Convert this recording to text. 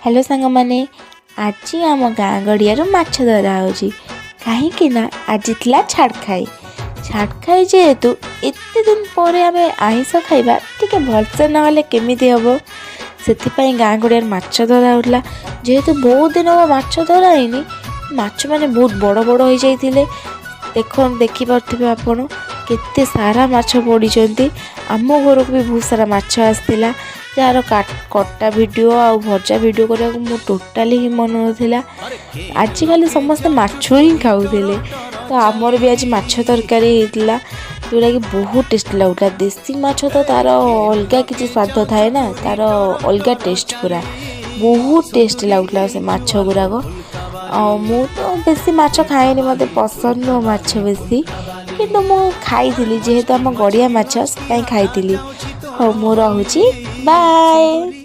Hello ସାଙ୍ଗମାନେ, ଆଜି ଆମ ଗାଁ ଗଡ଼ିଆରୁ ମାଛ ଧରା ହେଉଛି, କାହିଁକି ନା ଆଜି ଥିଲା ଛାଡ଼ଖାଇ। ଛାଡ଼ଖାଇ ଯେହେତୁ ଏତେ ଦିନ ପରେ ଆମେ ଆଇଁଷ ଖାଇବା, ଟିକେ ଭଲସେ ନହେଲେ କେମିତି ହେବ? ସେଥିପାଇଁ ଗାଁ ଗଡ଼ିଆରେ ମାଛ ଧରା ହେଉଥିଲା। ଯେହେତୁ ବହୁତ ଦିନ ହେବ ମାଛ ଧରା ହେଇନି, ମାଛମାନେ ବହୁତ ବଡ଼ ବଡ଼ ହୋଇଯାଇଥିଲେ। ଦେଖିପାରୁଥିବେ ଆପଣ, କେତେ ସାରା ମାଛ ପଡ଼ିଛନ୍ତି। ଆମ ଘରକୁ ବି ବହୁତ ସାରା ମାଛ ଆସିଥିଲା, ଯାହାର କଟା ଭିଡ଼ିଓ ଆଉ ଭଜା ଭିଡ଼ିଓ କରିବାକୁ ମୁଁ ଟୋଟାଲି ହିଁ ମନ ନଥିଲା। ଆଜିକାଲି ସମସ୍ତେ ମାଛ ହିଁ ଖାଉଥିଲେ, ତ ଆମର ବି ଆଜି ମାଛ ତରକାରୀ ହେଇଥିଲା, ଯେଉଁଟାକି ବହୁତ ଟେଷ୍ଟି ଲାଗୁଥିଲା। ଦେଶୀ ମାଛ ତ ତା'ର ଅଲଗା କିଛି ସ୍ୱାଦ ଥାଏ ନା, ତା'ର ଅଲଗା ଟେଷ୍ଟ, ପୁରା ବହୁତ ଟେଷ୍ଟି ଲାଗୁଥିଲା ସେ ମାଛ ଗୁଡ଼ାକ। ଆଉ ମୁଁ ତ ବେଶୀ ମାଛ ଖାଏନି, ମୋତେ ପସନ୍ଦ ନୁହଁ ମାଛ ବେଶୀ, କିନ୍ତୁ ମୁଁ ଖାଇଥିଲି, ଯେହେତୁ ଆମ ଗଡ଼ିଆ ମାଛ ସେଥିପାଇଁ ଖାଇଥିଲି। ହଉ, ମୁଁ ରହୁଛି, ବାଏ।